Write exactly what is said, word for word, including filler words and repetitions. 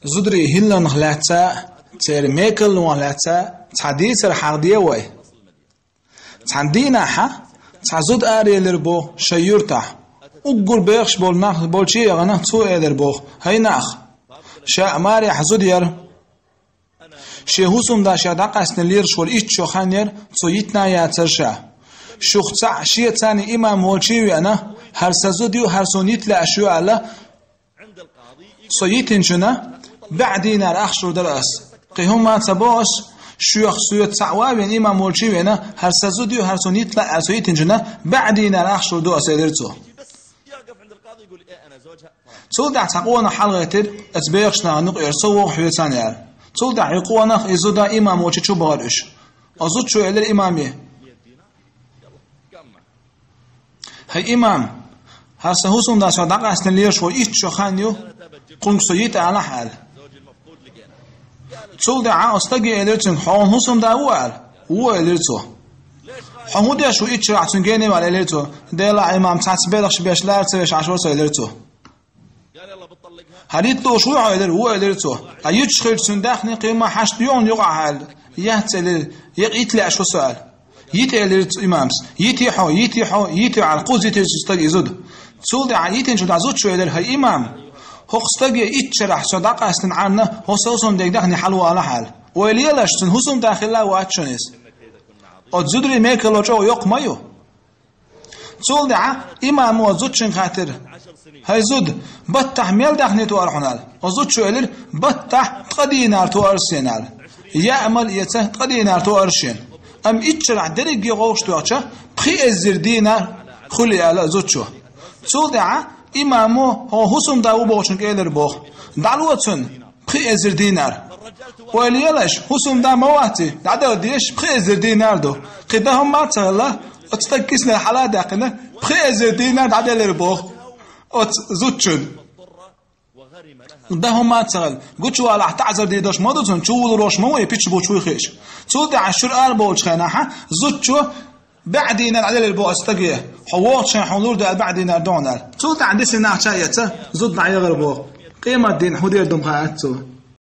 Зударий хӀилланах лаьцна, церан мекарлонах лаьцна цхьа дийцар хьахаде вай. Цхьан дийнахьа цхьа зуда араелира боху шайн юьртахь. Уггар бехаш болу нах болчу а яхана, цо элира боху: «ХӀай нах, ша а марехь зуда яра. Шен хӀусамда ша дӀакъаьстина лелаш волу итт шо хан яра, цо йитина а яцара ша. Шух цхьаъ шеца имам волчу а веана, хӀара сан зуда ю, хӀара суна йита лаьаш ю аьлла, со йитинчунна бӀе динар ахча лур дара ас. Кхин хӀумма а ца боху ас, шух соьца цхьаъ ван а веана, имам волчу а веана, хӀара сан зуда ю, хӀара суна йита лаьа аьлла со йитинчунна бӀе динар ахча лур ду ас», — элира цо. Цул тӀаьхьа цхьа къонах хьалагӀоьттира оцу бехачу нахана юкъара: «Со вогӀу хьоьца», — аьлла. Цул тӀаьхьа и къонах, и зуда имам волчу чу бахара уьш. Оцу зудчо элира имаме: «ХӀай имам, хӀара сан хӀусамда ша дӀакъаьстина лелаш волу итт шо хан ю, кхунга со йита алахь», — аьлла. Цул тӀаьхьа оцу стаге элира цуьнга: «Хьо хӀусамда ву?» — аьлла. «Ву», — элира цо. «Хьо хӀун деш ву итт шарахь цуьнан генахь?» — аьлла, элира цо. «Делахь, имам, цхьацца белхаш беш, лара ца веш Ӏаш вара со», — элира цо. «ХӀара йита лууш вуй хьо?» — элира. «Ву», — элира цо. «Ткъа юьтуш хилча цуьнан даьхни кхин ма хьашт юьхьна юкъахь», — аьлла. «Яц», — элира. «Юкъа йита лаьаш ву со», — аьлла. «Йита», — элира цо имамас. «Йитий хьо, йитий хьо, йитий», — аьлла, кхузза йитира цу стага и зуда. Цул тӀаьхьа йитинчу дӀа зудчо элира: «ХӀай имам, хӀокху стаге итт шарахь со дӀакъаьстина Ӏанна, хӀо сан хӀусамдега даьхни хьалавалахь», — аьлла. «Вай лелаш, цуьнан хӀусамда хилла а вац шуна иза». Оцу зударий мекарло чӀогӀа йоккха ма ю. Цул тӀаьхьа имамо зудчуьнга хаьттира: «ХӀай зуда, баттахь мел даьхни тоьар хьуна?» — аьлла. Оцу зудчо элира: «Баттахь ткъа динар тоьар шена», — аьлла. «Яа мел эца, ткъа динар тоьар шена. Амма итт шарахь дерриге гӀовш тоьхча, пхи эзар динар хуьлу», — аьлла зудчо. Цул тӀаьхьа имамо хӀокху хӀусамда ву бохучуьнга элира боху: «ДӀало цунна пхи эзар динар». «Ойла елаш, хӀусамда ма вац и, дӀадала дезаш пхи эзар динар ду». Кхин дан хӀумма а ца хилла, оцу стага киснера хьала а даьккхина, пхи эзар динар дӀаделира боху оцу зудчунна. Дан хӀумма а ца хилла, гучувалахь таӀзар дийр долуш ма ду цунна, чувулур волуш ма ву и, пичча буьйцуш вуй хиъча. Цул тӀаьхьа шуьра ара бовлучу хенахь зудчо бӀе динар дӀаделира боху оцу стаге: «Хьо вогӀучу хенахь хьуна лур ду аьлла бӀе динар ду хьуна», — аьлла. Цул тӀаьхьа дисина нах ча а эцна, зуда дӀаяхара боху. Къематдийнахь хӀун дийр ду-м хаьа цо.